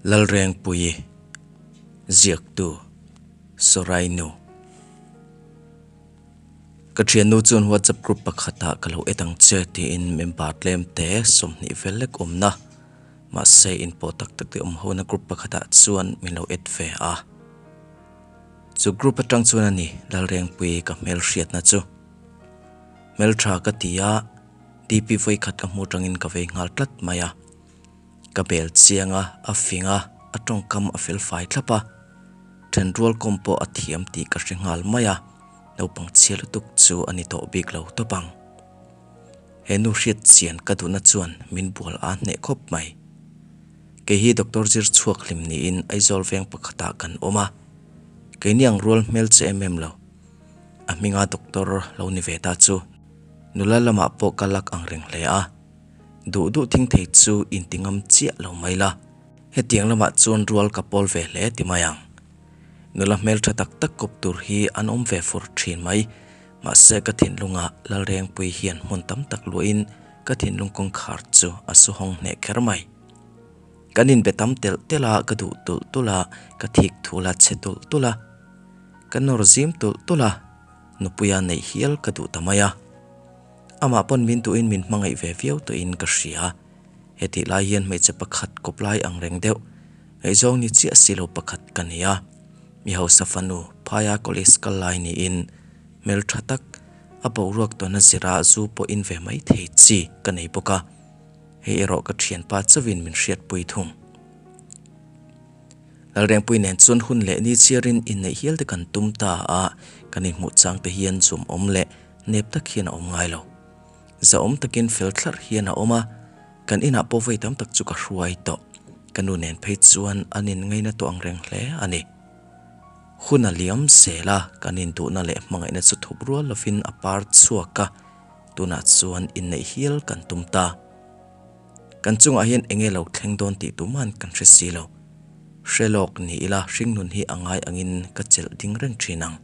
Lalrengpuii ziaktu Sorainu Ka thiannu chuan WhatsApp group pakhatah ka lo et ang che tiin member tlem te 20 vel lek awmna mahse inpawh tak tak te awm hona group pakhatah chuan min lo et ve a. Chu group atang chuan a ni Lalrengpuii ka hmelhriatna chu. Hmeltha ka ti a, DP vawikhat ka hmuh atangin ka vei nghal tlat mai a. Ka bel chiang a, a fing a, a tawngkam a fel fai thlap a. Thenrual kawm pawh a thiam tih ka hre nghal mai a, naupang chhia lutuk chu a ni tawh bik lo tawp ang. He nu hriat chian ka duhna chuan min bual a hneh khawp mai. Kei hi Doctor zir chhuak hlim niin Aizawl veng pakhatah kan awm a, keini ang rual hmel che em em lo. A hminga Doctor lo ni ve ta chu nula lamah pawh ka lak ang reng hle a. Duh duh thing thei chu inti ngam chiah lo mai la. Hetiang lamah chuan rual ka pawl ve hle ti mai ang. Nula hmeltha tak tak kawp tur hi an awm ve fur thin mai. Mahse ka thinlungah Lalrengpui hian hmun tam tak luahin ka thinlung kawngkhar chu a su hawng hneh kher mai. Kan inbe tam telh telh a, ka duh tulh tulh a, ka thik thul a chhe tulh tulh a, ka nawr zim tulh tulh a, nupuia neih hial ka duh ta mai a. Amah pawn min duhin min hmangaih ve viau tawhin ka hria. Hetih lai hian hmeichhe pakhat kawp lai ang reng deuh, ngaihzawng ni chiah si lo pakhat ka ni a. Mi hausa fanu phaia college kal lai niin hmeltha tak, a boruak tawna zira zu pawh in ve mai thei chi ka nei bawk a. Hei erawh ka thianpa chauhin min hriatpui thung. Lalrengpui nen chuan hun leh ni chiarin inneih hial te kan tum ta a, kan inhmuh chang te hian zum awm leh nep tak hian a awm ngai lo. Zahawm takin fel thlarh hian a awm a, kan inah pawh vawi tam tak chu ka hruai tawh. Ka nu nen phei chuan an inngaina tawh ang reng hle a ni. Hun a liam zel a, kan induhna leh hmangaihna chu thup rual lovin a par chhuak a, tunah chuan inneih hial kan tum ta. Kan chungah hian enge lo thleng dawn tih tuman kan hre si lo. Hre lawk ni ila hringnun hi a ngai angin ka chelh ding reng thin ang.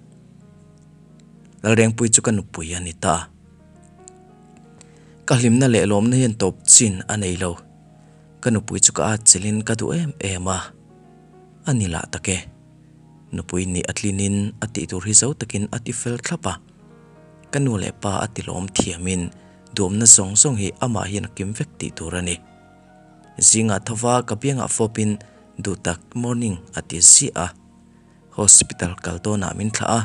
Lalrengpui chu ka nupui a ni ta. Ka hlimna leh lawmna hian tawp chin a nei lo. Ka nupui chu ka at chilhin ka duh em em a. A ni lah tak e. Nupui nih a tlinin a tih tur hi zo takin a ti fel thlap a. Ka nu leh pa a ti lawm thiamin duhawmna zawng zawng hi amah hian a kim vek tih tur a ni. Zingah thova ka biangah fawpin duh tak morning a ti ziah a. Hospital kal dawnah min thlah a,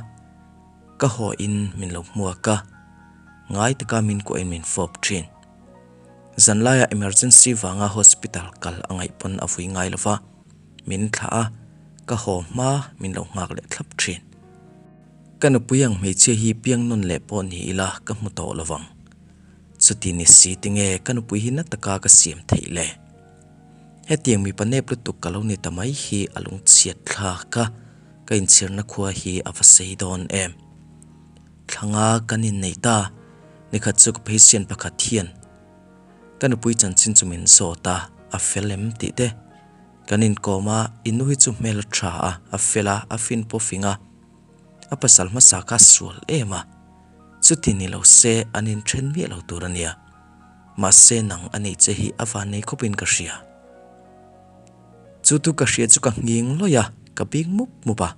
ka haw in min lo hmuak a, ngai taka min kuahin min fawp thin. Zanlaiah emergency vanga hospital kal a ngaih pawn a vui ngai lova, min thlah a, ka haw hma min lo nghak leh thlap thin. Ka nupui ang hmeichhia hi piang nawn leh pawh ni ila ka hmu tawh lovang. Chuti ni si tinge ka nupui hi na taka ka siam theih le? Hetiang mipa nep lutuk ka lo ni ta mai hi a lungchhiat thlak a, ka inchhirna khua hi a va sei dawn em. Thlanga kan innei ta, nikhat chu ka patient pakhat hian ka nupui chanchin chu min zawt a, a fel em tih te. Kan inkawm a, i nu hi chu hmel a tha a, a fel a, a fin pawh fing a, a pasal hmasa kha a sual em a, chuti ni lo se an inthen miah lo tur a nia. Mahse nang a nei che hi a van nei khawpin ka hria. Chu tu ka hria chu ka nghing lawih a, ka bing mup mup a.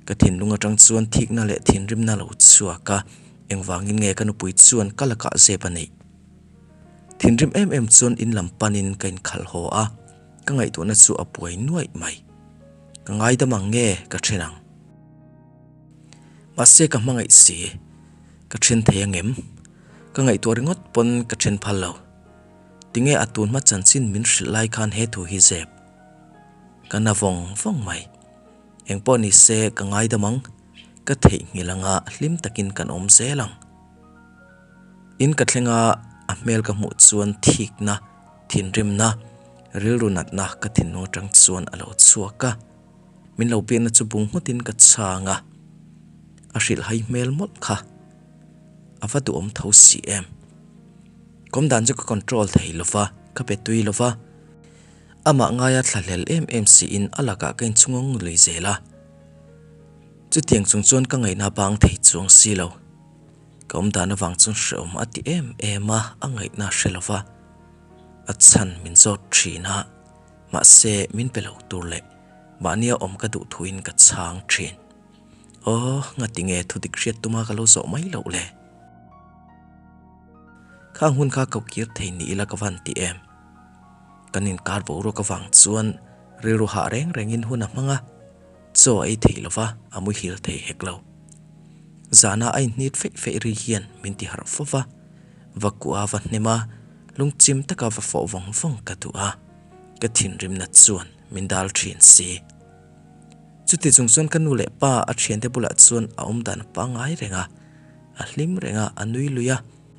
Ka thinlung atang chuan thikna leh thinrimna lo chhuak a, engvangin nge ka nupui chuan ka lakah zep a neih. Thinrim em em chuan in lam panin ka inkhalh haw a, ka ngaihtuahna chu a buai nuaih mai. Ka ngaidam ang nge ka then ang. Mahse ka hmangaih si, ka then thei angem? Ka ngaihtuah ringawt pawn ka then phal lo. Tinge a tun hma chanchin min hrilh lai khan he thu hi zep. Ka na vawng vawng mai. Engpawh ni se ka ngaidam ang, ka theihnghilh anga hlim takin kan awm zel ang. In ka thleng a, a hmel ka hmuh chuan thikna, thinrimna, rilru natna ka thinlung atang chuan a lo chhuak a. Min lo biakna chu bung nghutin ka chhang a, a hrilhhai hmel mawlh kha. A va duhawm tho si em. Kawm dan chu ka control thei lo va, ka pe tui lo va. Amah ngaia thlahlel em em siin a lakah ka inchhungawng lui zel a. Chutiang chung chuan ka ngaihna bang thei chuang si lo. Ka awm dan avang chuan hrehawm a ti em em a, a ngaihna hre lo va. A chhan min zawt thin a. Mahse, min pe lo tur leh mahnia awm ka duh thuin ka chhang thin. Aw, ngati nge thudik hriat tuma ka lo zawh mai loh le? Khang hun kha ko kir thei ni ila ka van ti em? Kan inkar boruak avang chuan rilru hah reng rengin hun a hmang a, chaw a ei thei lova a muhil thei hek lo. Zana a inhnit feih feih ri hian min ti harh fo va, va kuah va hnem a, lungchim taka va fawh vawng vawng ka duh a, ka thinrimna chuan min dal thin si. Chuti chung chuan ka nu leh pa a thiante bulah chuan a awm dan a pangngai reng a, a hlim reng a, a nui lui a.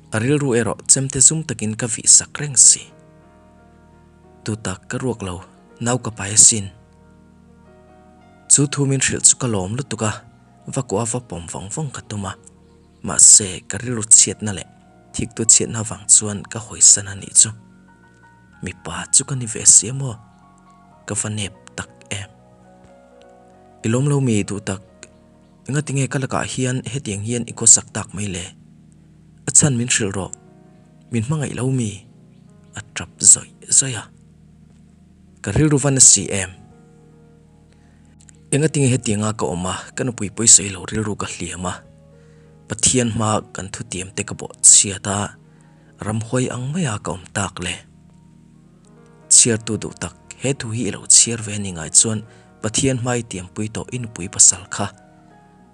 A rilru erawh chemte zum takin ka vih sak reng si. Tutak ka ruak lo, nau ka pai asin. Chu thu min hrilh chu ka lawm lutuk a, va kuah va pawm vawng vawng ka tum a. Mahse, ka rilru chhiatna leh thiktu chhiatna avang chuan ka hawisan a nih chu. Mipa chu ka ni ve si a maw? Ka va nep tak em. I lawm lo mi duh tak, engati nge ka lakah hian hetiang hian i khawsak tak mai le? A chhan min hrilh rawh, min hmangaih lo mi? A tap zawih zawih a. Ka rilru va na si em? Engati nge hetianga ka awm a, ka nupui pawisawi lo rilru ka hliam a, Pathian hma kan thutiam te ka bawh chhiat a, ramhuai ang maia ka awm tak le. Chhiartu duh tak, he thu hi i lo chhiar ve ni ngai chuan Pathian hma i tiampui tawh i nupui pasal kha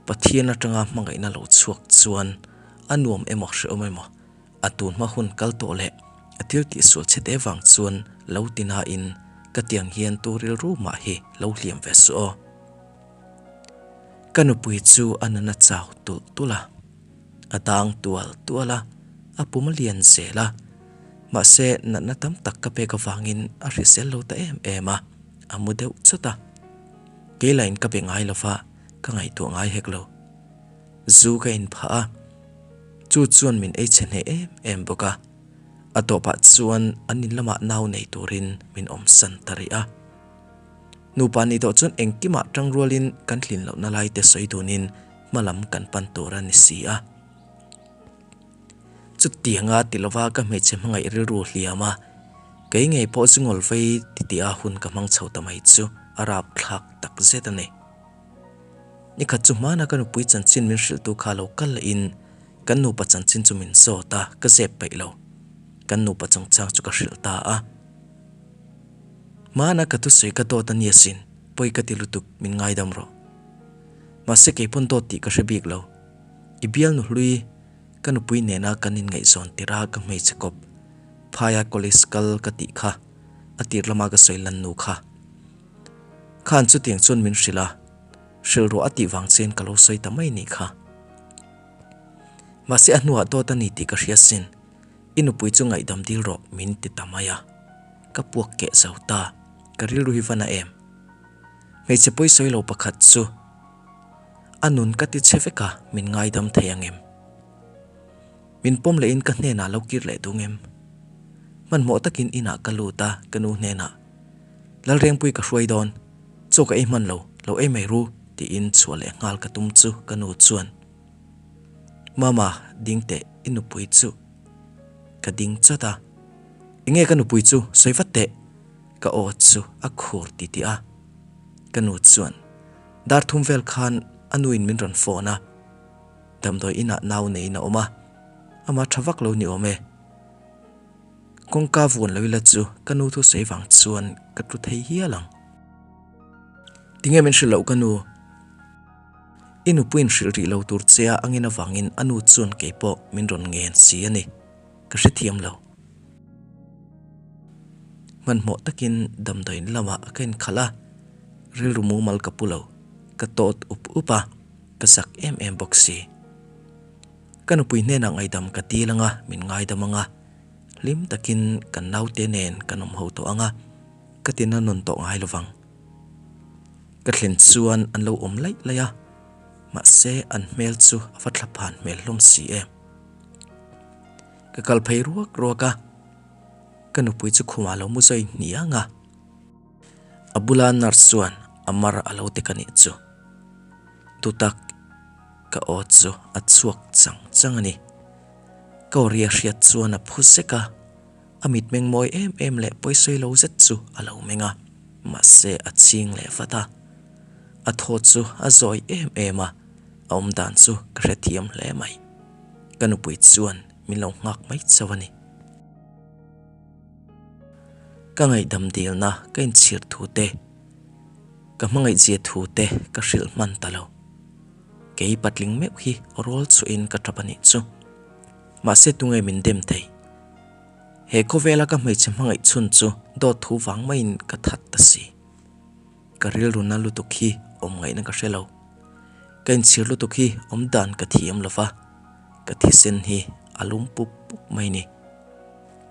Pathian atanga hmangaihna lo chhuak chuan a nuam emaw hrehawm emaw A tun hma hun kal tawh leh a thil tihsual chhe te vang chuan lo ti nain ka tiang hian tu rilru mah hi lo hliam ve suh aw. Ka nupui chu a nana chau tulh tulh a, a dang tual tual a, a pum a lian zel a, mahse natna tam tak ka pek avangin a hrisel lo ta em em a, a mu deuh chawt a. Kei lahin ka be ngai lova ka ngaihtuah ngai hek lo. Zu ka inphah a, chu chuan min ei chhe hneh em em bawk a. A tawpah chuan an in lamah nau nei turin min awmsan ta rih a. Nupa nih tawh chuan engkimah tang rualin kan hlin lohna lai te sawi dunin hma lam kan pan tur a ni si a. Chutianga ti lova ka hmeichhe hmangaih rilru hliam a, kei ngei pawh chu ngawlvei titi a hun ka hmang chho ta mai chu a rapthlak takzet a ni. Nikhat chu hmana ka nupui chanchin min hrilhtu kha lo kal lehin kan nupa chanchin chu min zawt a, ka zep peih lo. Kan nupa chungchang chu ka hrilh ta a. Hmana ka thusawi ka dawt a ni asin, pawi ka ti lutuk, min ngaidam rawh. Mahse keipawn dawt tih ka hre bik lo. I bialnu hlui, ka nupui nena kan inngaihzawn tirh a ka hmeichhe kawp, phaia college kal ka tih kha, a tir lama ka sawi lan nu kha. Khan chutiang chuan min hrilh a, hrilh ruah a tih vang chian ka lo sawi ta mai nih kha. Mahse a hnuah dawt a ni tih ka hria sin, i nupui chu ngaihdam dil rawh min ti ta mai a. Ka puak keh zo ta, ka rilru hi va na em. Hmeichhe pawi sawi lo pakhat chu a nun ka ti che vek a, min ngaidam thei ang em? Min pawm lehin ka hnenah lo kir leh dung em? Hmanhmawh takin inah ka lut a, ka nu hnenah Lalrengpui ka hruai dawn, chaw ka ei hman lo, lo ei mai ru tiin chhuah leh nghal ka tum chu ka nu chuan Mama, ding teh i nupui chu ka ding chawt a, enge ka nupui chu sawi vat teh ka aw chu a khur ti tih a, ka nu chuan dar thum vel khan a nuin min rawn phone a, damdawi inah nau neiin a awm a, amah tha vak lo ni awm e. Kawngka vuan lo ila chu ka nu thusawi vang chuan ka tlu thei hial ang. Tinge min hrilh loh ka nu? I nupuiin hrilh rih lo tur che a angin avangin a nu chuan keipawh min rawn ngen si a ni. Ka hrethiam lo. Hmanhmawh takin damdawiin lamah ka inkhalh a, rilru mumal ka pu lo. Ka tawt up up a, ka zak em em bawk si. Ka nupui hnenah ngaidam ka dil anga, min ngaidam anga, hlim takin kan naute nen kan awm ho tawh anga, ka ti na nawn tawh ngai lovang. Ka thlen chuan an lo awm laih laih a, mahse an hmel chu a va thla phan hmel hlawm si em. Ka kal phei ruak ruak a, ka nupui chu khumah lo mu zawi hniang a. A bula nurse chuan a mar a lo tek a nih chu. Dutak ka aw chu a chhuak chang chang a ni. Ka aw ria hriat chuan a phu zek a, a mitmeng mawi em em leh pawisawi lo zet chu a lo meng a. Mahse a ching leh vat a. A thaw chu a zawi em em a, a awm dan chu ka hrethiam hle mai. Ka nupui chuan min lo nghak mai chauh a ni. Ka ngaihdam dilna ka inchhir thu te, ka hmangaihzia thu te ka hrilh hman ta lo. Kei patling meuh hi rawl chhuahin ka tap a nih chu. Mahse tunge min dem thei? He khawvela ka hmeichhe hmangaih chhun chu dawt thu vang maiin ka that ta si. Ka rilru na lutuk hi awm ngaihna ka hre lo. Ka inchhir lutuk hi awm dan ka thiam lo va, ka thisen hi a lum pup pup mai ni.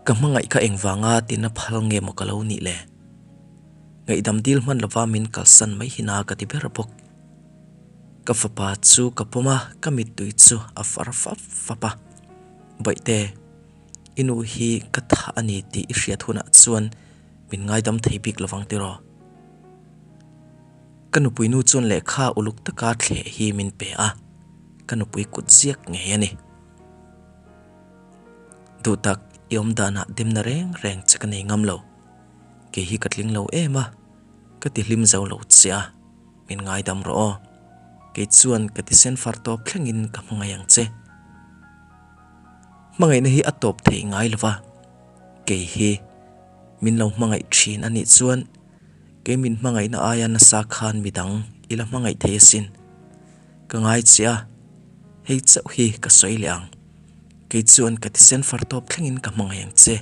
Ka hmangaih kha engvanga tina phal nge maw ka lo nih le? Ngaihdam dil hman lova min kalsan mai hi na ka ti ber bawk. Ka fapa chu ka pawm a, ka mittui chu a far fap fap a. Bawihte, i nu hi ka thah a ni tih i hriat hunah chuan min ngaidam thei bik lovang tiraw? Ka nupui nu chuan lehkha uluk taka thleh hi min pe a, ka nupui kut ziak ngei a ni. Duh tak, i awm danah demna reng reng che ka nei ngam lo. Kei hi ka tling lo em a, ka ti hlim zo lo che a, min ngaidam rawh aw. Kei chuan ka ti sen far tawp thlengin ka hmangaih ang che. Hmangaihna hi a tawp thei ngai lo va, kei hi min lo hmangaih thin a nih chuan kei min hmangaihna aia nasa khan midang i la hmangaih thei asin. Ka ngai che a, hei chauh hi ka sawi leh ang. Kei chuan ka thisen far tawp thlengin ka hmangaih ang che,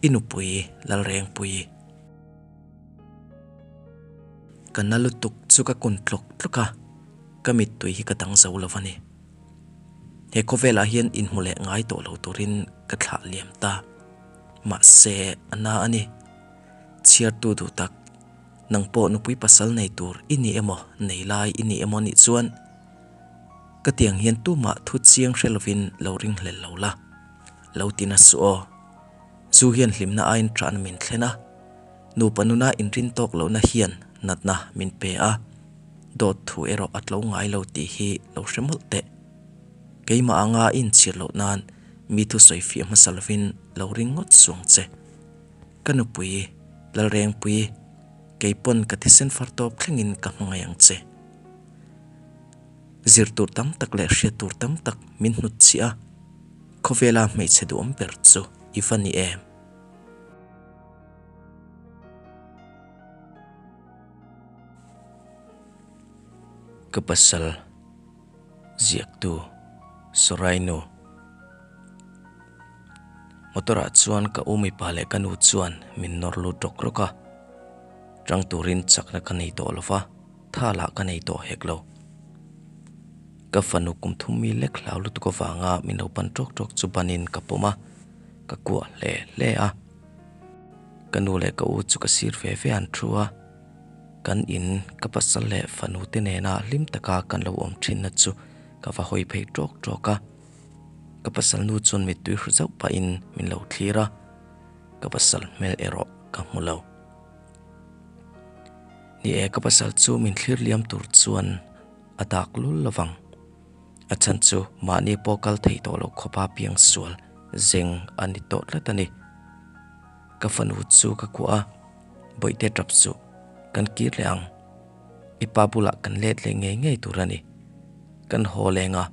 i nupui Lalrengpui. Ka na lutuk chu ka kun tlawk tlawk a, ka mittui hi ka dang zo lo a ni. He khawvelah hian inhmu leh ngai tawh lo turin ka thlah liam ta. Mahse, a na a ni. Chhiartu duh tak, nang pawh nupui pasal nei tur i ni emaw, nei lai i ni emaw nih chuan ka tiang hian tumah thu chiang hre lovin lo ringhlel lo la, lo ti na suh aw. Zu hian hlimna aiin ṭahna min thlen a, nupa nuna inrin tawk lohna hian natna min pe a, dawt thu erawh a tlo ngai lo tih hi lo hre mawlh teh. Keimah anga i inchhir loh nan mi thusawi fiah hmasa lovin lo ring ngawt suang che. Ka nupui, Lalrengpui, kei pawn ka thisen far tawp thlengin ka hmangaih ang che. Zir tur tam tak leh hriat tur tam tak min hnut chhiah a, khawvela hmeichhe duhawm ber chu i va ni em? Ka pasal ziaktu Sorainu Motor ah chuan ka u mipa leh ka nu chuan min nawr lut rawk rawk a, tang turin chakna ka nei tawh lo va, tha lah ka nei tawh hek lo. Ka fanu kum thum mi lek hlau lutuk avanga min lo pan tawk tawk chu banin ka pawm a, ka kuah hle hle a. Ka nu leh ka u chu ka sir ve ve an thu a, kan in ka pasal leh fanu te nena hlim taka kan lo awm thinna chu ka va hawi phei tawk tawk a. Ka pasal nu chuan mittui hru zauh pahin min lo thlir a, ka pasal hmel erawh ka hmu lo. Ni e, ka pasal chu min thlir liam tur chuan a dak lul lovang. A chhan chu mahni pawh kal thei tawh loh khawpa piang sual zeng a ni tawh tlat a ni. Ka fanu chu ka kuah a, Bawihte tap suh, kan kir leh ang. I pa bulah kan let leh ngei ngei tur a ni. Kan haw leng a,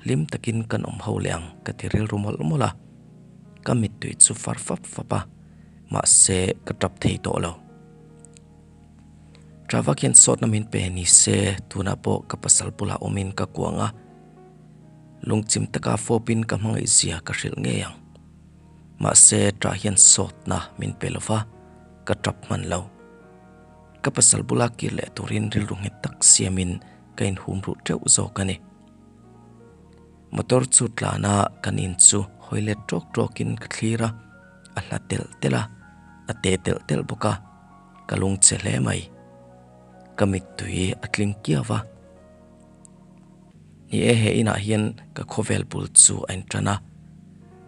hlim takin kan awm ho leh ang ka ti rilru mawlh mawlh a. Ka mittui chu far fap fap a, mahse ka tap thei tawh lo. Ṭava khian sawtna min pe ni se tunah pawh ka pasal bulah awmin ka kuang a, lungchim taka fawpin ka hmangaihzia ka hrilh ngei ang. Mahse ṭah hian sawtna min pe lo va, ka ṭap hman lo. Ka pasal bula kir leh turin rilru nghet tak siamin ka inhum ruh ṭeuh zawk a ni. Motor chu tlana kan in chu hawi let ṭawk ṭawkin ka thlir a, a hla telh telh a, a te telh telh bawk a, ka lungchhe hle mai. Ka mittui a tling kiau va. Ni e, he inah hian ka khawvel bul chu a inṭan a,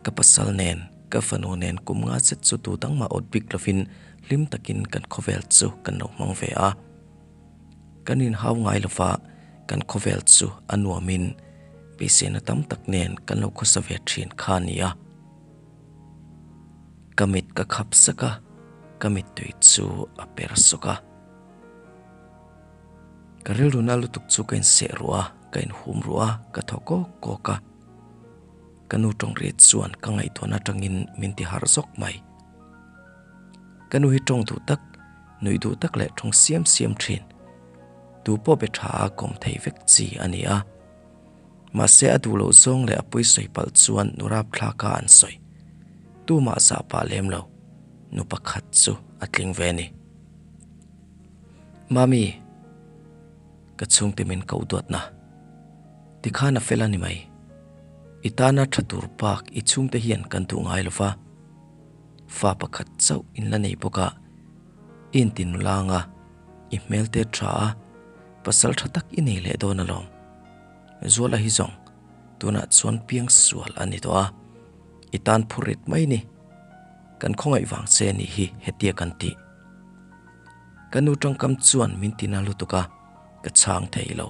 ka pasal nen, ka fanu nen kum nga zet chu tu dang mah awt bik lovin hlim takin kan khawvel chu kan lo hmang ve a. Kan inhau ngai lova kan khawvel chu a nuamin beiseina tam tak nen kan lo khawsa ve thin kha a ni a. Ka mit ka khap sak a, Ka mittui chu a per sawk a. Ka rilru na lutuk chu ka inseh ruh a, ka inhum ruh a, ka thaw kawk kawk a. Ka nu tawng ri chuan ka ngaihtuahna atangin min ti harh zawk mai. Ka nu hi tawng duh tak, nuih duh tak leh tawng siam siam thin. Tu pawh be tha a kawm thei vek chi a ni a. Mahse a duh loh zawng leh a pui sawi palh chuan nu rapthlak a an sawi. Tumah zah pah lem lo, nu pakhat chu a tling ve a ni. Mami, ka chhungte min koh duatna. Tikhan a fel a ni mai. I tana tha tur bak i chhungte hian kan duh ngai lo va. Fa pakhat chauh in la nei bawk a, i inti nula anga i hmel te tha a, pasal tha tak i nei leh dawn alawm. Zuala hi zawng tunah chuan piang sual a ni tawh a, i tan phur rit mai ni. Kan khawngaih vang che a nih hi hetia kan tih. Ka nu tawngkam chuan min tina lutuk a, ka chhang thei lo.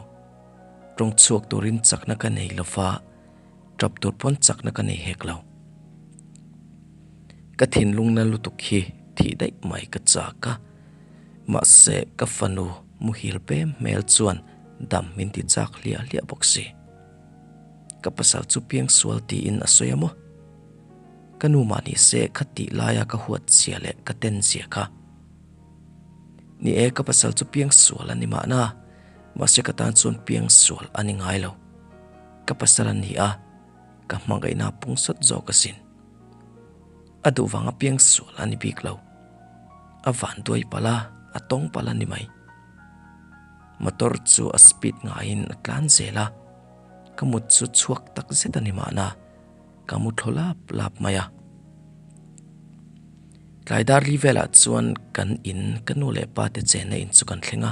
Tawng chhuak turin chakna ka nei lo va, tap tur pawn chakna ka nei hek lo. Ka thinlungna lutuk hi thih daih mai ka chak a, mahse ka fanu muhil pem hmel chuan dam min ti chak hliah hliah bawk si. Ka pasal chu piang sual tiin a sawi a maw? Ka nu mah ni se kha tih laia ka huat zia leh ka ten zia kha. Ni e, ka pasal chu piang sual a ni mahna, mahse ka tan chuan piang sual a ni ngai lo. Ka pasal a ni a, ka hmangaihna a pung sawt zawk asin. A duh vanga piang sual a ni bik lo. A van duai palh a, a tawng palh a ni mai. Motor chu a speed ngaiin a tlan zel a, ka mut chu chhuak tak zet a ni mahna. Ka mu thaw lap lap mai a. Tlai dar li velah chuan kan in ka nu leh pa te chenna in chu kan thleng a,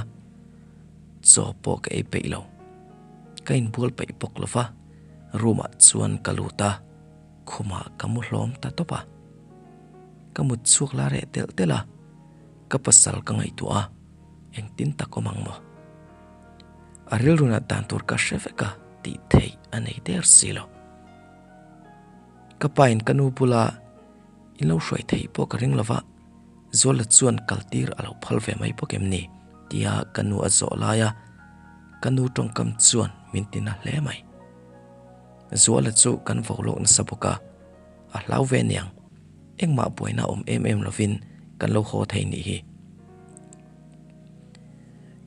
chaw pawh ka ei peih lo. Ka inbual peih bawk lo va, room ah chuan ka lut a, khumah ka mu hlawm ta tawp a. Ka mut chhuak la reh telh telh a, ka pasal ka ngaihtuah a, engtin tak awm ang maw? A rilru nat dan tur ka hre vek a tih theih a nei der si lo. Ka pain ka nu bula in lo hruai theih pawh ka ring lova, Zuala chuan kaltir a lo phal ve mai bawk em ni? tia ka nu a zawh laia ka nu tawngkam chuan min ti na hle mai. Zuala chu kan vo lawk nasa bawk a, a hlau ve niang, engmah buaina awm em em lovin kan lo haw thei nih hi.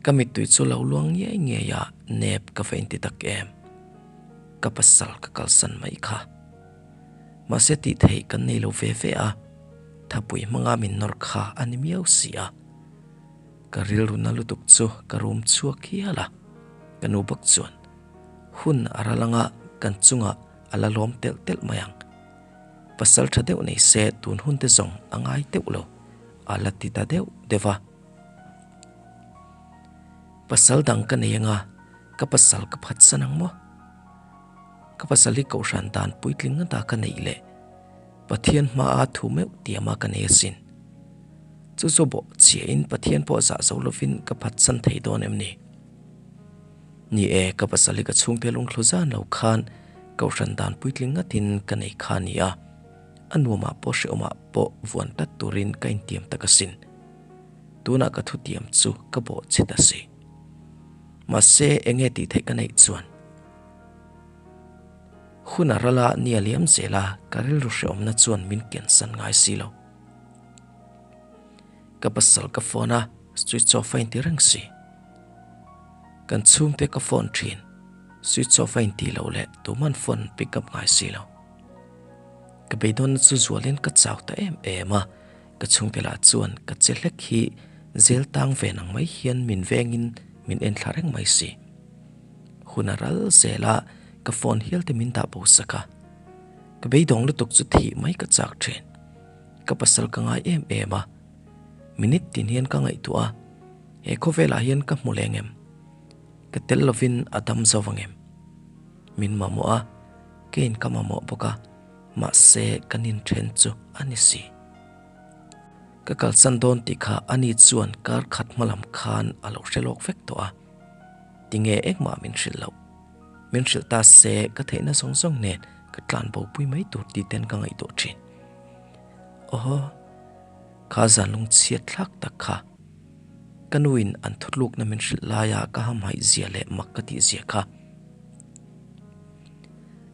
Ka mittui chu lo luang ngei ngei a, nep ka va inti tak em. Ka pasal ka kalsan mai kha. Mahse tih theih kan nei lo ve ve a, thapui hmanga min nawr kha a ni miau si a. Ka rilru na lutuk chu ka rum chhuak hial a, ka nu bawk chuan hun a ral anga kan chungah a la lawm telh telh mai ang. Pasal tha deuh nei se tun hun te zawng a ngai teuh lo, a la ti ta deuh deuh a. Pasal dang ka nei anga ka pasal ka phatsan ang maw? Ka pasal hi kohhran dan puitling ngata ka neih leh Pathian hmaa thu meuh tiama ka nei asin. Chu chu bawh chhiahin Pathian pawh zah zo lovin ka phatsan thei dawn em ni? Ni e, ka pasal hi ka chhungte lungthlu zan lo khan kohhran dan puitling ngatin ka nei kha a ni a, a nuamah pawh hrehawmah pawh vuan tlat turin ka intiam tak asin. Tunah ka thutiam chu ka bawh che ta si. Mahse, enge tih theih ka neih chuan? Hun a ral a, ni a liam zel a, ka rilru hrehawmna chuan min kensan ngai si lo. Ka pasal ka phone a, switch off a inti reng si. Kan chhungte ka phone thin, switch off a inti lo leh tuman phone an pick up ngai si lo. Ka beidawnna chu zualin ka chau ta em em a, Ka chhungte lah chuan ka che hlek hi zel tang ve nang mai hian min vengin min en thla reng mai si. Hun a ral zel a, ka phone hial te min dah bo sak a. Ka beidawng lutuk chu thih mai ka chak thin. Ka pasal ka ngai em em a, minute tin hian ka ngaihtuah a, he khawvelah hian ka hmu leng em? Ka tel lovin a dam zo vang em? Min mamawh a, keiin ka mamawh bawk a. Mahse, kan inthen chu a ni si. Ka kalsan dawn tih kha ani chuan kar khat hma lam khan a lo hre lawk vek tawh a. Tinge engmah min hrilh loh. Min hrilh ta se ka theihna zawng zawng nen ka tlan bo pui mai tur tih ten ka ngaihtuah thin. Awhaw. Kha zan lungchhiat thlak tak kha. Ka nuin an thutlukna min hrilh laia ka hamhaih zia leh mak ka tih zia kha.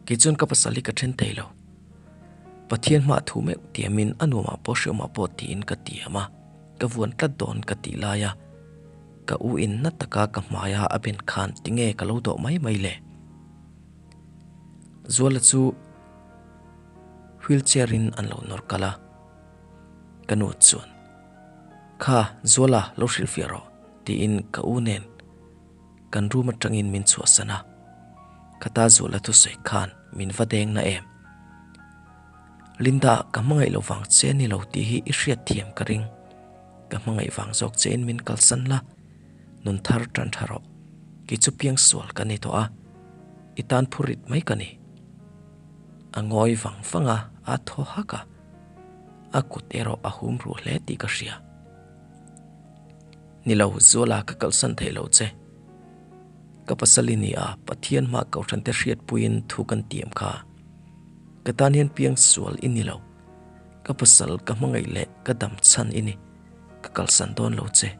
Kei chuan ka pasal hi ka then thei lo. Pathian hmah thu meuh tiamin a nuamah pawh hreawmah pawh tiin ka tiam a, ka vuan tlat dawn ka tih laia ka u in na taka ka hmaia a ben khan tinge ka lo dawh mai mai le? Zuala chu wheelchair in an lo nawr kal a, ka nu chuan Kha Zuala lo hrilhfiah rawh tiin ka u nen Kan room atangin min chhuahsan a, ka ta Zuala thusawi khan min va deng na em? Linda, ka hmangaih lo vang che ni lo tih hi i hriat thiam ka ring. Ka hmangaih vang zawk chein min kalsan la, nun thar tan tha rawh. Kei chu piang sual ka ni tawh a, i tan phurit mai ka ni. A ngawi vang vang a, a thaw hak a, a kut erawh a hum ruh hle tih ka hria. Ni lo, Zuala ka kalsan thei lo che. Ka pasal i ni a, Pathian hma kohhran te hriatpuiin thu kan tiam kha. Ka tan hian piang sual i ni lo. Ka pasal ka hmangaih leh ka dam chhan i ni, ka kalsan dawn lo che.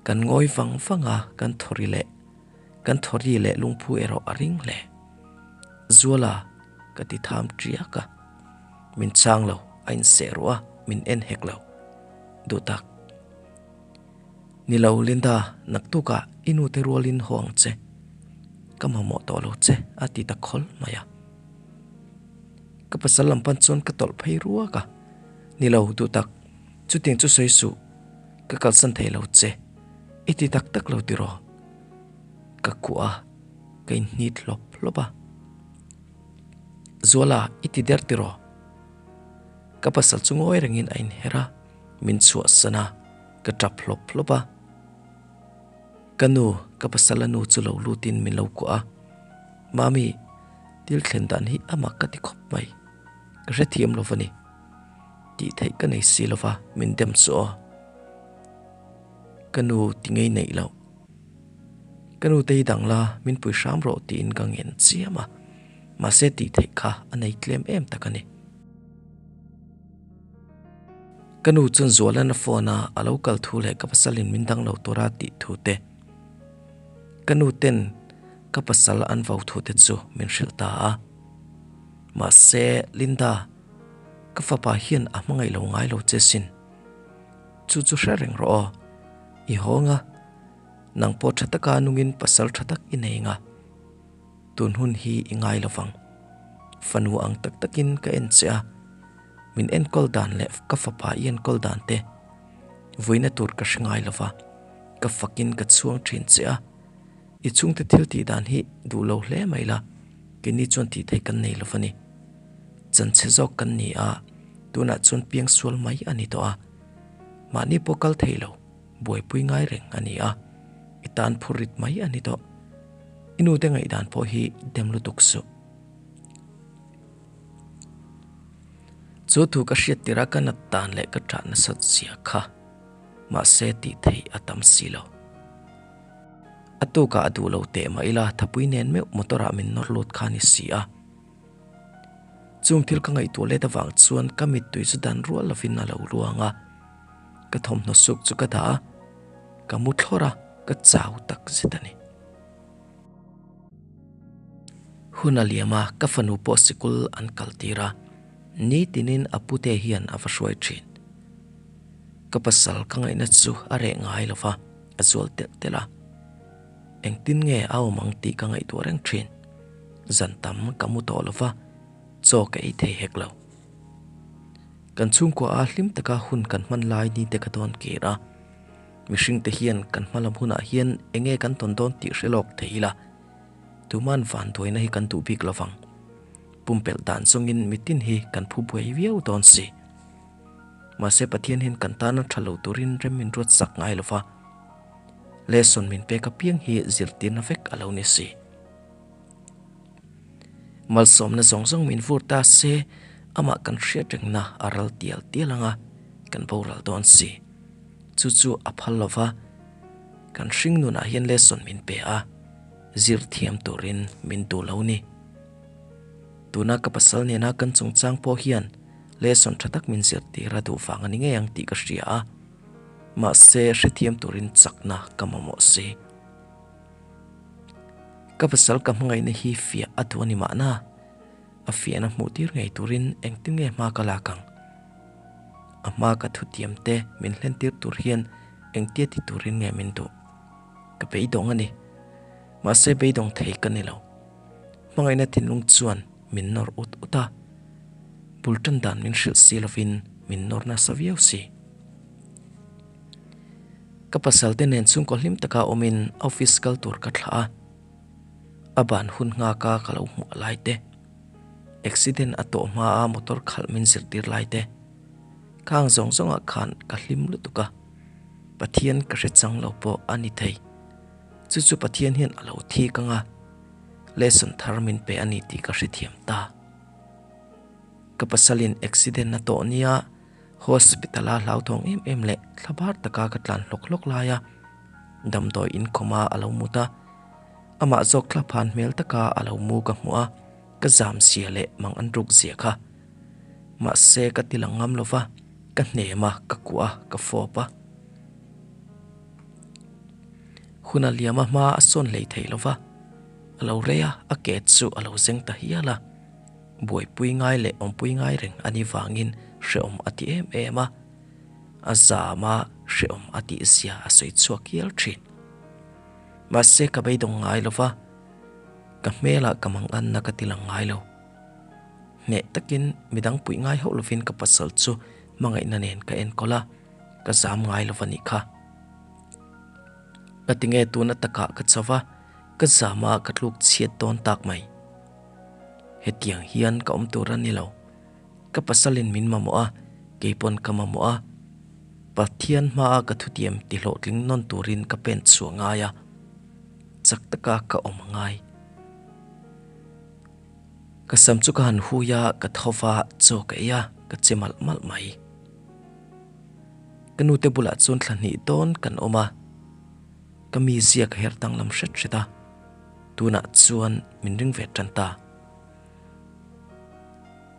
Kan ngawi vang vang a, kan thawri leh kan thawri leh lungphu erawh a ring hle. Zuala ka ti tham tiak a. Min chang lo, a inseh ruah a, min en hek lo. Duh tak. Ni lo, Linda, naktukah i nute rualin haw ang che. Ka mamawh tawh lo che, a ti ta khawl mai a. Ka pasal lam pan chuan ka tawlh phei ruak a. Ni lo, duh tak, chutiang chu sawi suh, ka kalsan thei lo che. I ti tak tak lo tiraw? Ka kuah a, ka inhnit hlawp hlawp a. Zuala, i ti der tiraw? Ka pasal chu ngawi rengin a inher a, min chhuahsan a, ka tap hlawp hlawp a. Ka nu, ka pasala nu chu lo lutin min lo kuah a, Mami, thil thlen dan hi a mak ka ti khawp mai, ka hrethiam lo va ni. Tih theih ka nei si lo va, min dem chu aw. Ka nu ti ngei neih loh. Ka nu te hi dang la, min pui hram rawh tiin ka ngen chiam a, mahse tih theih kha a nei tlem em tak a ni. Ka nu chuan Zualan a phone a, a lo kal thu leh ka pasalin min dang lo tura tih thu te, ka nu ten ka pasal an vo thu te chu min hrilh ta a. Mahse, Linda, ka fapa hian a hmangaih lo ngai lo che sin. Chu chu hre reng rawh aw. I hawng a, nang pawh tha taka nungin pasal tha tak i nei nga. Tun hun hi i ngai lo vang. Fanu ang tak takin ka en che a, min enkawl dan leh ka fapa i enkawl dan te vuina tur ka hre ngai lo va, ka fakin ka chhuang thin che a. I chhungte thil tih dan hi duh lo hle mai la, keini chuan tih theih kan nei lo va ni. Chanchhe zawk kan ni a, tunah chuan piangsual mai a ni tawh a. Mahni pawh kal thei lo, buaipui ngai reng a ni a, i tan phur rit mai a ni tawh. I nute ngaihdan pawh hi dem lutuk suh. Chu thu ka hriat tirh a ka nat dan leh ka ṭah nasat zia kha mahse tih theih a tam si lo. A tukah a duh lo teh mah ila thapui nen meuh motor ah min nawr lut kha a ni si a. Chung thil ka ngaihtuah let avang chuan ka mittui chu dan rual lovin a lo luang a, ka thawmhnaw suk chu ka dah a, ka mu thlawr a, ka chau tak zet a ni. Hun a liam a, ka fanu pawh sikul an kal tir a, nitinin a pute hian a va hruai thin. Ka pasal ka ngaihna chu a reh ngai lo va, a zual telh telh a. Engtin nge a awm ang tih ka ngaihtuah reng thin. Zan tam ka mu tawh lo va, chaw ka ei thei hek lo. Kan chhungkua a hlim taka hun kan hman lai ni te ka dawn kir a. Mihring te hian kan hma lam hunah hian enge kan tawn dawn tih hre lawk thei ila. Tuman vanduaina hi kan duh bik lo vang. Pumpelh dan zawngin mitin hi kan phu buai viau dawn si. Mahse Pathian hian kan tana tha lo turin rem min ruat sak ngai lo va. Lesson min pek apiang hi zirtirna vek a lo ni si. Malsawmna zawng zawng min vur ta se, amah kan hriat rengna a ral tial tial anga kan boral dawn si. Chu chu a phal lo va, kan hring nunah hian lesson min pe a, zir thiam turin min duh lo ni. Tuna ka pasal nena kan chungchang pawh hian. Lesson tha tak min zirtir a duh vang a ni ngei ang tih ka hria a, mahse hrethiam turin chakna ka mamawh si. Ka pasal ka hmangaihna hi fiah a duh a ni mahna, a fiahna hmuh tir ngei turin engtin nge hma ka lak ang? A hma ka thutiam te min hlen tir tur hian engtia ti turin nge min duh? Ka beidawng a ni. Mahse beidawng thei ka ni lo. Hmangaihna thinlung chuan min nawr ut ut a, bul tan dan min hrilh si lovin min nawr nasa viau si. Ka pasal te nen chhungkaw hlim taka awmin office kal tur ka thlah a, a ban hun nghaka ka lo hmuh lai te, accident a tawh hmaa motor khalh min zirtir lai te, khang zawng zawngah khan ka hlim lutuk a, Pathian ka hre chang lo pawh a ni thei. Chu chu Pathian hian a lo thik ang a, lesson thar min pe a ni tih ka hrethiam ta. Ka pasalin accident a tawh nia hospital a hlauthawng em em leh thlabar taka ka tlan hlawk hlawk lai a, damdawi inkhawm a a lo mut a, amah zawk thlaphan hmel taka a lo mu ka hmuh a, ka zam zia leh mang an ruk zia kha. Mahse ka ti lang ngam lova, ka hnem a, ka kuah a, ka fawp a. Hun a liam a hma a sawn hlei thei lo va, a lo rei a, a ke chu a lo zeng ta hial a. Buaipui ngai leh awmpui ngai reng a nih vangin hrehawm a ti em em a, a zam a, hrehawm a tih zia a sawi chhuak hial thin. Mahse ka beidawng ngai lo va, ka hmelah ka manganna ka ti lang ngai lo. Hneh takin midang puih ngai hauh lovin ka pasal chu hmangaihna nen ka enkawl a. Ka zam ngai lo va nih kha. Ka ti nge tuna takah ka cho va, ka zam a ka tluk chhiat dawn tak mai. Hetiang hian ka awm tur a ni lo. Ka pasalin min mamawh a, keipawn ka mamawh a. Pathian hmaa ka thutiam ti hlawhtling nawn turin ka pen chhuah ngai a, chak taka ka awm a ngai. Ka sam chu ka han hui a, ka tho va, chaw ka ei a, ka che malh malh mai. Ka nute bulah chuan thla hnih dawn kan awm a, ka mi ziak her danglam hret hret a, tunah chuan min ring ve tan ta.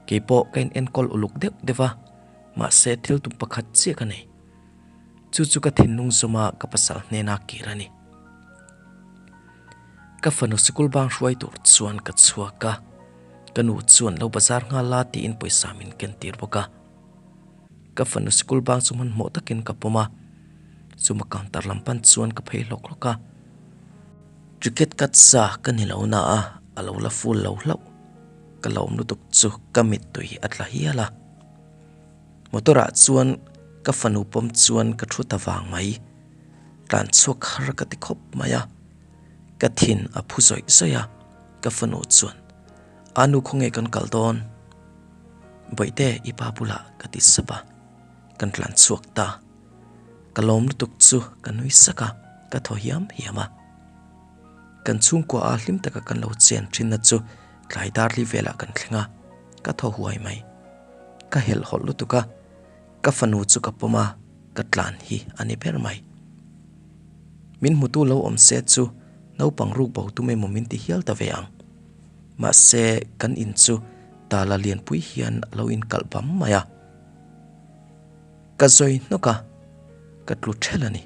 Keipawh ka in enkawl uluk deuh deuh a, mahse thil tum pakhat chiah ka nei. Chu chu ka thinlung zawma ka pasal hnena kir a ni. Ka fanu sikul bang hruai tur chuan ka chhuak a, ka nu chuan lo bazar nghal la tiin pawisa min ken tir bawk a. Ka fanu sikul bang chu hmanhmawh takin ka pawm a, chuma counter lam pan chuan ka phei hlawk hlawk a. Ticket cut sa ka ni lo na a, a lo la full lo hlauh. Ka lawm lutuk chu ka mittui a tla hial a. Motor ah chuan ka fanu pawm chuan ka thu ta vang mai. Tlan chhuak har ka ti khawp mai a, ka thin a phu zawih zawih a, ka fanu chuan, Anu khawnge kan kal dawn? Bawihte i pa bulah ka ti sap a, kan tlan chhuak ta. Ka lawm lutuk chu ka nui sak a, ka thaw hiam hiam a. Kan chhungkua a hlim taka kan lo chen thinna chu tlai dar li velah kan thleng a, ka thaw huai mai. Ka helhhawlh lutuk a, ka fanu chu ka pawm a, ka tlan hi a ni ber mai. Min hmutu lo awm se chu naupang ruk bo tum emaw min ti hial ta ve ang. Mahse kan in chu tala lianpui hian a lo inkalh bam mai a. Ka zawi hnawk a, ka tlu ṭhelh a ni.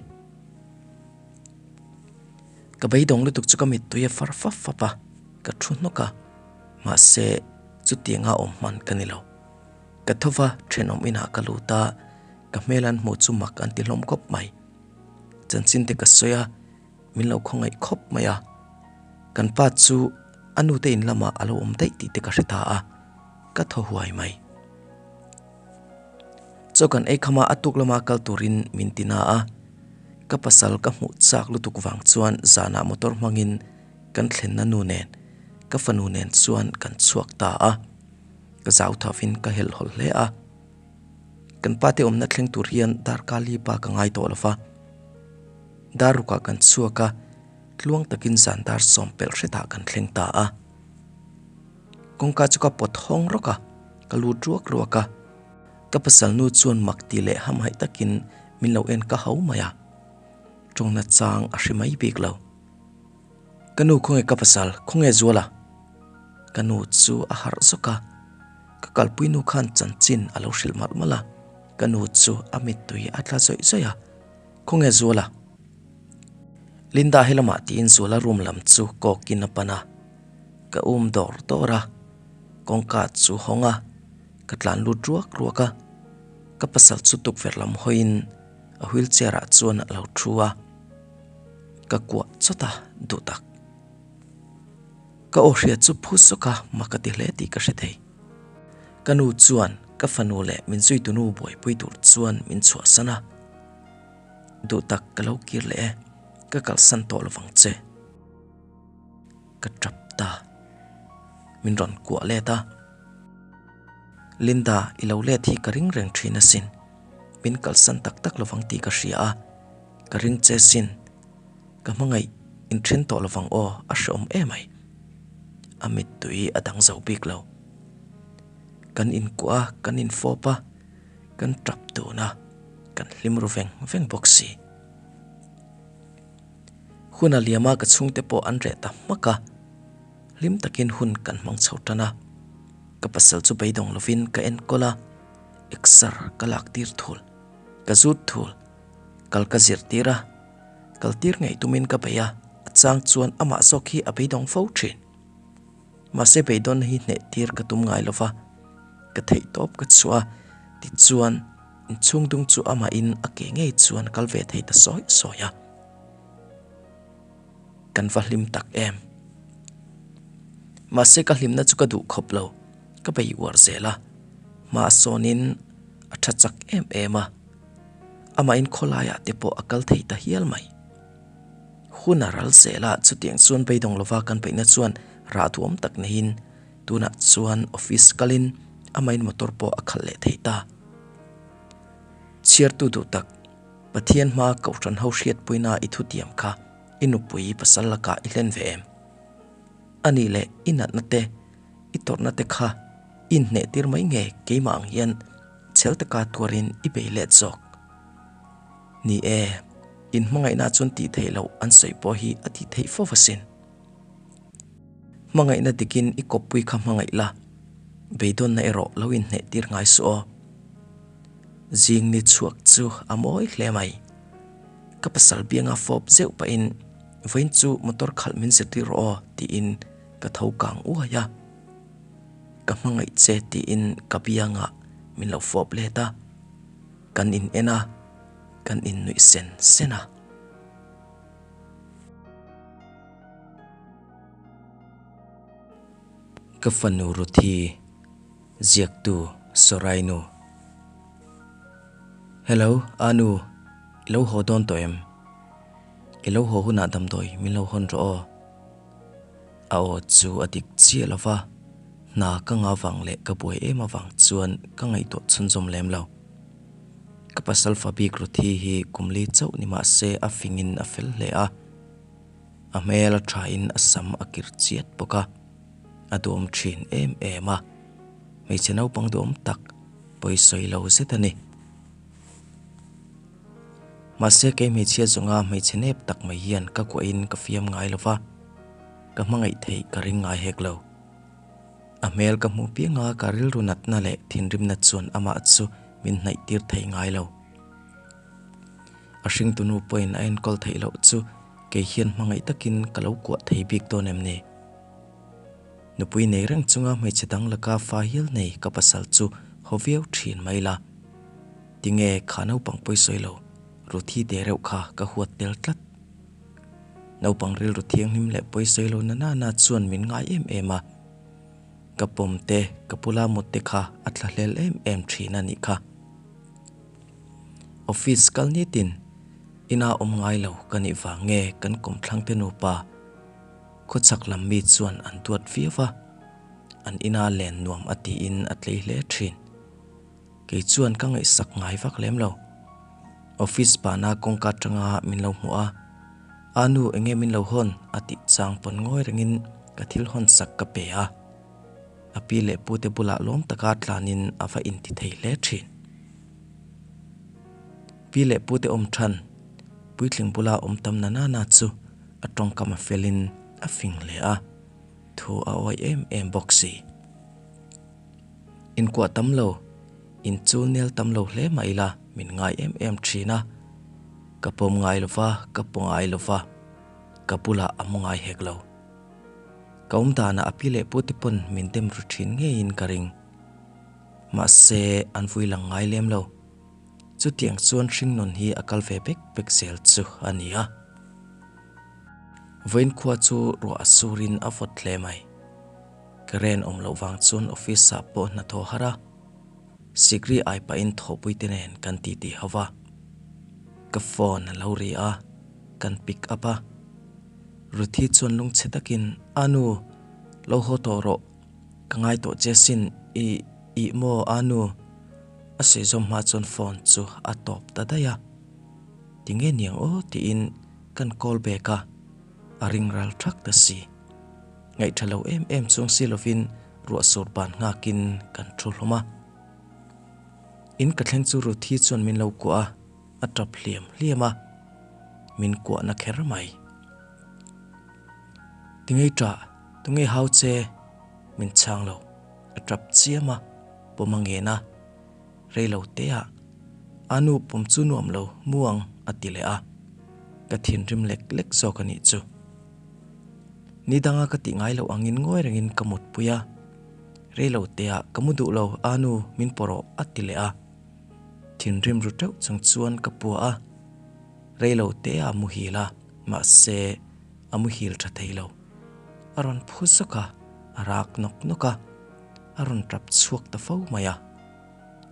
Ka beidawng lutuk chu ka mittui a far fap fap a, ka thu hnawk a, mahse chutianga awm hman ka ni lo. Ka tho va, ṭhenawm inah ka lut a, ka hmel an hmuh chu mak an ti hlawm khawp mai. Chanchin te ka sawi a. Min lo khawngaih khawp mai a, kan pa chu a nute in lamah a lo awm daih tih te ka hre ta a, ka thaw huai mai. Chaw kan ei khama a tuk lama kal turin min ti na a, ka pasal ka hmuh chak lutuk vang chuan zanah motor hmangin kan thlenna nu nen ka fanu nen chuan kan chhuak ta a, ka zau thavin ka helhhawlh hle a. Kan pate awmna thleng tur hian darkar li pa ka ngai tawh lo va. Dar rukah kan chhuak a, tluang takin zan dar sawm pelh hretah kan thleng ta a. Kawngka chu ka pawt hawng rawk a, ka lut ruak ruak a. Ka pasal nu chuan mak ti leh hamhaih takin min lo en ka hau mai a. Tawngna chang a hre mai bik lo. Ka nu khawnge ka pasal, khawnge Zuala? Ka nu chu a harh zawk a. Ka kalpui nu khan chanchin a lo hrilh malh malh a, ka nu chu a mittui a tla zawih zawih a, Khawnge Zuala? Linda he lamah tiin Zuala room lam chu kawkin a pan a, ka um dawr dawr a, kawngka chu hawng a, ka tlan lut ruak ruak a, ka pasal chu tukverh lam hawiin a wheelchair ah chuan a lo thu a, ka kuah chawt a duh tak. Ka aw hriat chu phu sawk a mak a ti hle tih ka hre thei. Ka nu chuan ka fanu leh min zuitunu buaipui tur chuan min chhuahsan a, Duh tak ka lo kir leh e, ka kalsan tawh lovang che. Ka tap ta. Min rawn kuah let a. Linda, i lo let hi ka ring reng thin asin. Min kalsan tak tak lovang tih ka hria a, ka ring che sin. Ka hmangaih inthen tawh lovang aw, a hreawm emai. A mittui a dang zo bik lo. Kan inkuah a, kan infawp a, kan tap dun a, kan hlim ru veng veng bawk si. Hun a liam a, ka chhungte pawh an reh ta hmak a, hlim takin hun kan hmang chho tan a. Ka pasal chu beidawng lovin ka enkawl a, exer ka lak tir thul, ka zut thul, kal ka zirtir a. Kal tir ngei tumin ka bei a, a chang chuan amah zawk hi a beidawng fo thin. Mahse beidawnna hi hneh tir ka tum ngai lova, ka theih tawp ka chhuah a, tichuan inchhung dung chu amahin a ke ngei chuan kal ve thei ta sawi sawi a. Kan va hlim tak em. Mahse ka hlimna chu ka duh khawp lo, ka bei uar zel a, hma sawnin a tha chak em em a. Amahin khawlaiah te pawh a kal thei ta hial mai. Hun a ral zel a, chutiang chuan beidawng lova kan peihna chuan rah duam tak neiin tunah chuan office kalin amahin motor pawh a khalh leh thei ta. Chhiartu duh tak, Pathian hmaa Kohhran ho hriatpuina i thutiam kha i nupui pasal lakah i hlen ve em? Anih leh i natna te, i tawrhna te kha i inhneh tir mai nge keimah ang hian Chhel taka tuarin i bei let zawk. Ni e, in hmangaihna chuan tih theih loh an sawi pawh hi a tih theih fo asin. Hmangaihna dikin i kawppui kha hmangaih la, beidawnna erawh lo inhneh tir ngai suh aw. Zing ni chhuak chu a mawi hle mai. Ka pasal bianga fawp zeuh pahin vawiin chu motor khalh min zirtir rawh aw tiin ka tho kang uai a. Ka hmangaih che tiin ka biangah min lo fawp let a, kan in en a, kan in nuih sen sen a. Ka fanu Ruthi, ziaktu Sorainu. Hello, Anu, i lo haw dawn tawh em? I lo haw hunah damdawi min lo hawn rawh aw. A aw chu a dik chiah lo va, hna ka ngah vang leh ka buai em avang chuan ka ngaihtuah chhunzawm lem lo. Ka pasal fa bik Ruthi hi kum li chauh ni mah se a fingin a fel hle a, a hmel a thain a sam a kir chiat bawk a, a duhawm thin em em a, hmeichhe naupang duhawm tak pawisawi lo zet a ni. Mahse kei hmeichhia zawnga hmeichhe nep tak mai hian ka kuahin ka fiam ngai lo va, ka hmangaih theih ka ring ngai hek lo. A hmel ka hmuh pianga ka rilru natna leh thinrimna chuan amah chu min hnaih tir thei ngai lo. A hringtunu pawhin a enkawl theih loh chu kei hian hmangaih takin ka lo kuah thei bik dawn em ni? Nupui nei reng chunga hmeichhe dang laka fa hial nei ka pasal chu haw viau thin mai la. Tinge kha naupang pawi sawi lo, Ruthi te reuh kha ka huat tel tlat. Naupang rilru thianghlim leh pawi sawi lo na nana chuan min ngai em em a. Ka pawm te, ka pula mut te kha a tla hlel em em thin a nih kha. Office kal nitin ina awm ngai lo ka nih vang nge kan kawmthlang te nupa khawchhak lam mi chuan an duat viau va, an ina len nuam a tiin a tlei hle thin. Kei chuan ka ngaihsak ngai vak lem lo. Office bana kawngka atanga min lo hmuh a, A nu enge min lo hawn? a tih chang pawn ngawi rengin ka thil hawn sak ka pe a. A pi leh pute bulah lawm taka tlanin a va inti thei hle thin. Pi leh pute awm than, puitling bula awm tam na nana chu a tawngkam a felin a fing hle a, thu a awi em em bawk si. Inkuah tam lo, inchul nel tam lo hle mah ila min ngai em em thin a. Ka pawm ngai lo va, ka paw ngai lo va, ka bulah a mu ngai hek lo. Ka awm danah a pi leh pu te pawn min dem ru thin ngeiin ka ring. Mahse, an vui lang ngai lem lo. Chutiang chuan hringnun hi a kal ve bek bek zel chu a ni a. Vawiin khua chu ruah a surin a vawt hle mai. Current awm loh vang chuan office ah pawh hna thaw har a, sikri ai pahin thawhpui te nen kan titi ho va. Ka phone a lo ri a, kan pick up a. Ruthi chuan lungchhe takin, Anu, lo haw tawh rawh, ka ngai tawh che sin, i, ih maw Anu? A sawi zawm hma chuan phone chu a tawp ta daih a. Tinge niang aw tiin kan call back a, a ring ral thak ta si. Ngaihtha lo em em chung si lovin ruah sur ban nghakin kan thu hlawm a. In ka thleng chu Ruthi chuan min lo kuah a, a tap hliam hliam a, min kuahna kher mai. Tingei tah, tunge hau che? Min chhang lo, a tap chiam a, pawm a ngen a. Rei lo te ah, A nu pawm chu nuam lo, mu ang, a ti leh a. Ka thinrim lek lek zawk a nih chu. Ni danga ka tih ngai loh angin ngawi rengin ka mutpui a, Rei lo te ah ka mu duh lo, a nu min pawh rawh a ti leh a. Thinrim ru teuh chung chuan ka pua a, rei lo te ah a muhil a, mahse a muhil tha thei lo. A rawn phu zawk a, a rak nawk nawk a, a rawn tap chhuak ta fo mai a.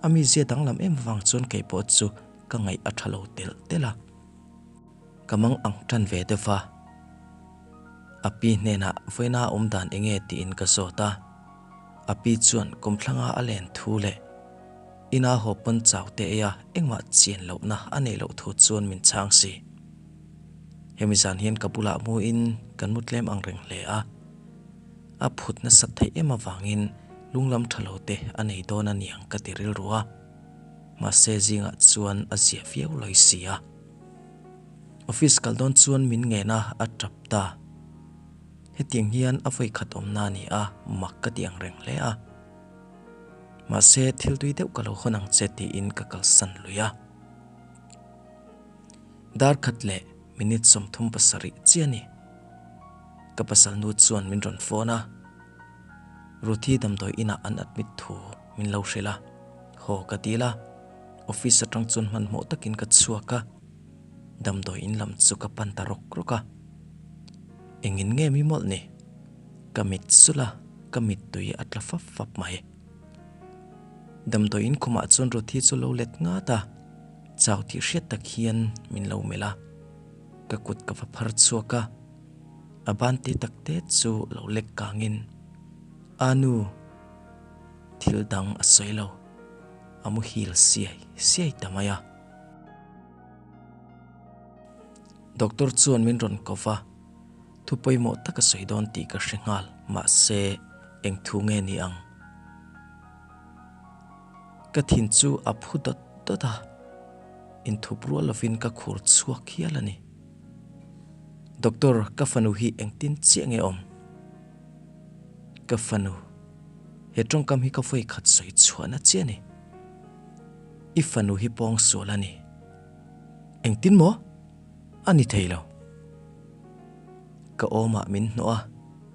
A mizia danglam em vang chuan kei pawh chu ka ngaih a tha lo telh telh a. Ka mang ang tan ve deuh va. A pi hnenah vawiina a awm dan enge tiin ka zawt a. A pi chuan kawmthlanga a len thu leh ina haw pawn chau te ei a engmah chian lohna a neih loh thu chuan min chhang si. Hemi zan hian ka bulah muin kan mu tlem ang reng hle a. A phut nasat theih em avangin lunglam tha lo te a nei dawn a niang ka ti rilru a. Mahse zingah chuan a zia viau lawi si a. Office kal dawn chuan min ngen a, a tap ta. Hetiang hian a vawi khat awmna a ni a, mak ka ti ang reng hle a. Mahse, thil tui deuh ka lo hawn ang che tiin ka kalsan lui a. Dar khat leh minute 37 chiah a ni. Ka pasal nu chuan min rawn phone a, Ruthi damdawi inah an admit thu min lo hrilh a, haw ka dil a. Office atang chuan hmanhmawh takin ka chhuak a, damdawi in lam chu ka pan ta rawk rawk a. Engin nge mi mawlh ni? Ka mit sulh a, ka mittui a tla fap fap mai. Damdawi in khumah chuan Ruthi chu lo let ngat a, chau tih hriat tak hian min lo melh a. Ka kut ka va phar chhuak a, a ban te tak te chu lo lek kangin, A nu, thil dang a sawi lo. A muhil siai siai ta mai a. Doctor chuan min rawn ko va, thu pawimawh tak a sawi dawn tih ka hre nghal, mahse eng thu nge ni ang? Ka thin chu a phu dawt dawt a, inthup rual lovin ka khur chhuak hial a ni. Doctor, ka fanu hi engtin chiah nge awm? Ka fanu. He tawngkam hi ka vawi khat sawi chhuahna chiah a ni. I fanu hi pawng sual a ni. Engtin maw? A ni thei lo. Ka awmah min hnawh a,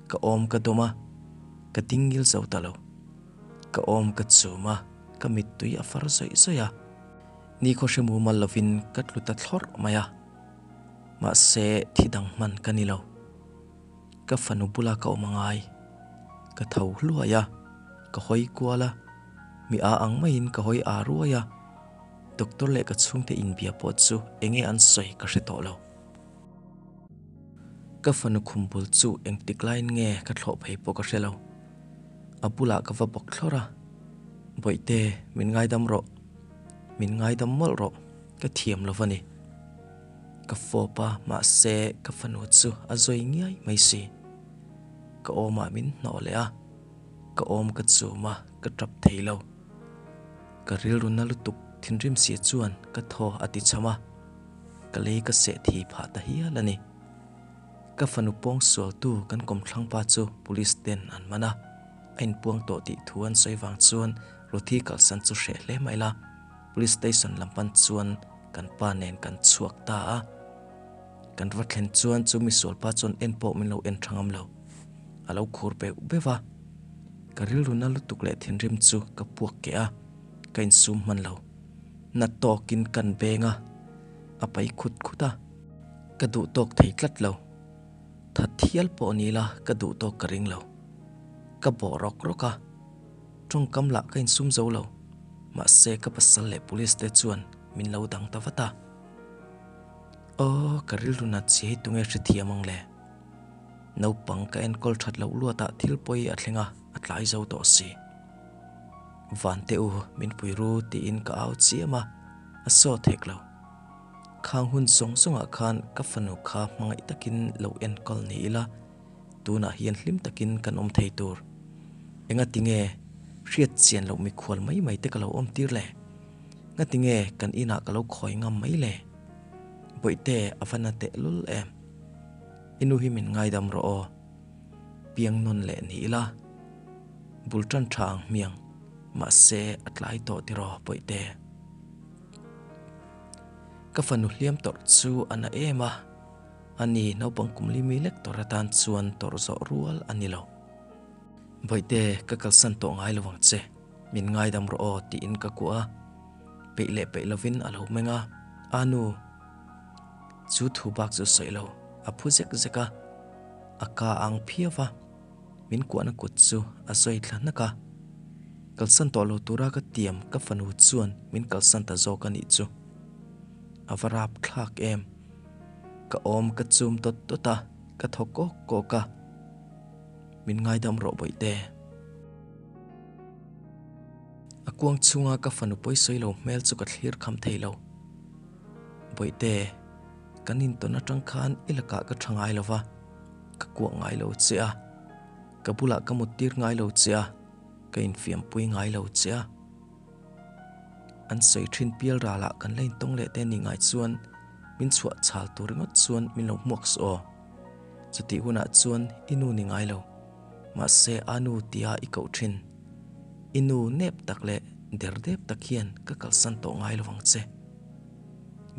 ka awm ka dawm a, ka ding ngil zo ta lo. Ka awm ka chum a, ka mittui a far zawih zawih a. Nikhaw hre mumal lovin ka tlu ta thlawrh mai a. Mahse, thi dang hman ka ni lo. Ka fanu bula ka awm a ngai. Ka tho hluai a, ka hawi kual a, mi a ang maiin ka hawi aa ruai a, doctor leh ka chhungte inbia pawh chu enge an sawi ka hre tawh lo. Ka fanu khum bul chu engtik laiin nge ka thlawh phei pawh ka hre lo. A bulah ka va bawk thlawr a, Bawihte, min ngaidam rawh. Min ngaidam mawlh rawh, ka thiam lo va ni. Ka fawp a, mahse ka fanu chu a zawi ngiai mai si. Ka awmah min hnawh leh a, ka awm ka chum a, ka tap thei lo. Ka rilru na lutuk thinrim si chuan ka thaw a ti cham a, ka lei ka seh thi phah ta hial a ni. Ka fanu pawng sualtu kan kawmthlang pa chu police ten an man a, a inpuang tawh tih thu an sawi vang chuan. Ruthi kalsan chu hreh hle mai la, Police Station lam pan chuan kan pa nen kan chhuak ta a. Kan va thlen chuan chu misual pa chuan en pawh min lo en tha ngam lo. A lo khur beuh beuh a. Ka rilru na lutuk leh thinrim chu ka puak keh a, ka insum hman lo. Na tawkin kan beng a, a pai khut khut a. Ka duh tawk thei tlat lo. That thial pawh ni la ka duh tawk ka ring lo. Ka bawh rawk rawk a, tawngkam lah ka insum zo lo. Mahse ka pasal leh police te chuan min lo dang ta vat a. Aw ka rilru nat si hei tunge hrethiam ang le. Naupang ka enkawl that loh luatah thil pawi a thleng a, a tlai zo tawh si. Vante u min pui ru tiin ka au chiam a, a sawt hek lo. Khang hun zawng zawngah khan ka fanu kha hmangaih takin lo enkawl ni ila, tunah hian hlim takin kan awm thei tur. Engati nge hriat chian loh mikhual mai mai te ka lo awm tir le? Ngati nge kan inah ka lo khawi ngam mai le? Bawihte a va na teh lul em? I nu hi min ngaidam rawh aw. Piang nawn leh ni ila, bul tan tha ang hmiang, mahse a tlai tawh tiraw Bawihte? Ka fanu hliam tawrh chu a na em a, ani naupang kum li mi lek tawrh atan chuan tawrh zawh rual a ni lo. Bawihte, ka kalsan tawh ngai lo ang che, min ngaidam rawh aw tiin ka kuah a, peih leh peih lovin a lo meng a, A nu, chu thu bak chu sawi lo, a phu zek zek a, a ka ang phiau a. Min kuahna kut chu a sawi thla hnak a, kalsan tawh lo tura ka tiam ka fanu chuan min kalsan ta zawk a nih chu. A va rap thlak em. Ka awm ka chum dawt dawt a, ka thaw kawk kawk a. Min ngaidam rawh bawihte. A kuang chhunga ka fanu pawisawi lo hmel chu ka thlir kham thei lo. Bawihte, kan intawn atang khan i lakah ka tha ngai lo va. Ka kuah ngai lo che a, ka bulah ka mut tir ngai lo che a, ka infiampui ngai lo che a. An sawi thin pial ralah kan la intawng leh te ni ngai chuan min chhuah chhal tur ringawt chuan min lo hmuak suh aw. Chutih hunah chuan i nu ni ngai lo, mahse a nu tia i koh thin. I nu nep tak leh der dep tak hian ka kalsan tawh ngai lo ang che.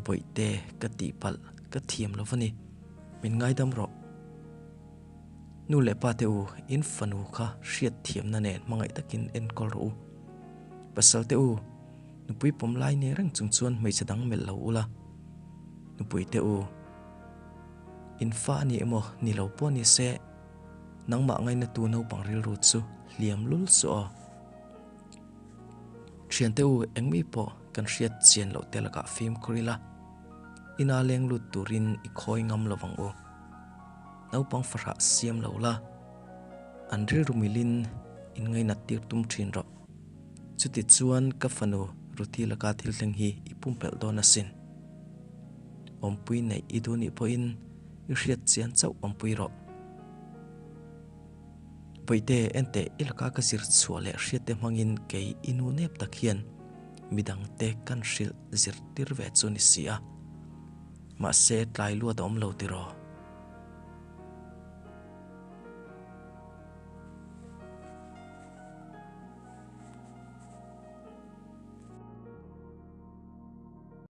Bawihte ka tihpalh ka thiam lo va ni. Min ngaidam rawh. Nu leh pa te u, in fanu kha hriat thiamna nen hmangaih takin enkawl rawh u. Pasal te u, nupui pawm lai nei reng chung chuan hmeichhe dang melh lo ula. Nupui te u, in fa a ni emaw ni lo pawh ni se, nangmah ngainatu naupang rilru chu hliam lul suh aw. Thiante u, engmi pawh kan hriat chian loh te lakah fimkhur ila. Ina leng lut turin i khawi ngam lo vang u. Naupang fahrah siam lo la, an rilru milin in ngainat tir tum thin rawh. Chuti chuan ka fanu Ruthi laka thil thleng hi i pumpelh dawn asin. Awmpui neih i duh nih pawhin i hriat chian chauh awmpui rawh. Bawihte, enteh i laka ka zir chhuah leh hriatte hmangin kei i nu nep tak hian midangte kan hrilh zirtir ve chu ni si a. Mahse tlai luat a awm lo tiraw?